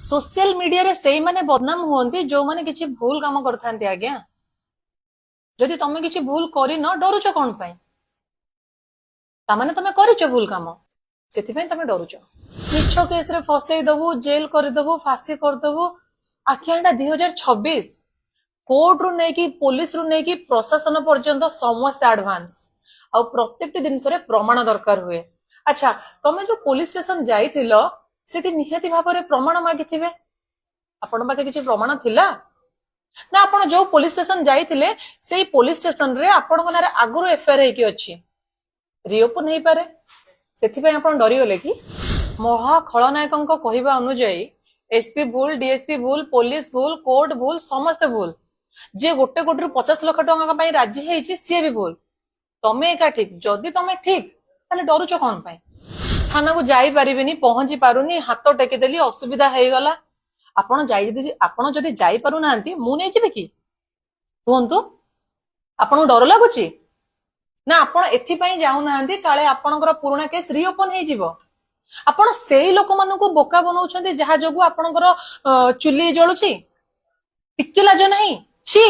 Social ମିଡିଆରେ ସେଇମାନେ ବଦନାମ ହୁଅନ୍ତି ଯୋଉମାନେ କିଛି ଭୁଲ କାମ କରିଥାନ୍ତି। ଆଜ୍ଞା, ଯଦି ତମେ କିଛି ଭୁଲ କରିନ, ଡରୁଛ କଣ ପାଇଁ? ତାମାନେ ତମେ କରିଛ ଭୁଲ କାମ, ସେଥିପାଇଁ ତମେ ଡରୁଛ। ମିଛ କେସରେ ଫସେଇ ଦବୁ, ଜେଲ କରିଦବୁ, ଫାଶୀ କରିଦବୁ। ଆଜ୍ଞା, ଏଇଟା 2026। କୋର୍ଟରୁ ନେଇକି, ପୋଲିସରୁ ନେଇକି ପ୍ରଶାସନ ପର୍ଯ୍ୟନ୍ତ ସମସ୍ତେ ଆଡଭାନ୍ସ। ଆଉ ପ୍ରତ୍ୟେକଟି ଜିନିଷରେ ପ୍ରମାଣ ଦରକାର ହୁଏ। ଆଚ୍ଛା, ତମେ ଯୋଉ ପୋଲିସ ଷ୍ଟେସନ ଯାଇଥିଲ, ସେଠି ନିହାତି ଭାବରେ ପ୍ରମାଣ ମାଗିଥିବେ। ଆପଣଙ୍କ ପାଖେ କିଛି ପ୍ରମାଣ ଥିଲା ନା? ଆପଣ ଯୋଉ ପୋଲିସ ଷ୍ଟେସନ ଯାଇଥିଲେ, ସେଇ ପୋଲିସ ଷ୍ଟେସନରେ ଆପଣଙ୍କ ନାଁରେ ଆଗରୁ ଏଫଆଇଆର ହେଇକି ଅଛି, ରିଓପନ ହେଇପାରେ, ସେଥିପାଇଁ ଆପଣ ଡରିଗଲେ କି? ମହା ଖଳନାୟକଙ୍କ କହିବା ଅନୁଯାୟୀ ଏସପି ଭୁଲ, ଡିଏସପି ଭୁଲ, ପୋଲିସ ଭୁଲ, କୋର୍ଟ ଭୁଲ, ସମସ୍ତେ ଭୁଲ। ଯିଏ 1 କୋଟିରୁ 50 ଲକ୍ଷ ଟଙ୍କା ପାଇଁ ରାଜି ହେଇଛି, ସିଏ ବି ଭୁଲ। ତମେ ଏକା ଠିକ। ଯଦି ତମେ ଠିକ, ତାହେଲେ ଡରୁଛ କଣ ପାଇଁ? ଥାନାକୁ ଯାଇପାରିବିନି, ପହଞ୍ଚି ପାରୁନି, ହାତ ଟେକିଦେଲି, ଅସୁବିଧା ହେଇଗଲା। ଆପଣ ଯଦି ଯାଇପାରୁନାହାନ୍ତି, ମୁଁ ନେଇଯିବି କି? କୁହନ୍ତୁ, ଆପଣଙ୍କୁ ଡର ଲାଗୁଛି ନା ଆପଣ ଏଥିପାଇଁ ଯାଉନାହାନ୍ତି, କାଳେ ଆପଣଙ୍କର ପୁରୁଣା କେସ୍ ରିଓପନ ହେଇଯିବ? ଆପଣ ସେଇ ଲୋକମାନଙ୍କୁ ବୋକା ବନଉଛନ୍ତି, ଯାହା ଯୋଗୁ ଆପଣଙ୍କର ଚୁଲି ଜଳୁଛି। ଟିକେ ଲାଜ ନାହିଁ? ଛି।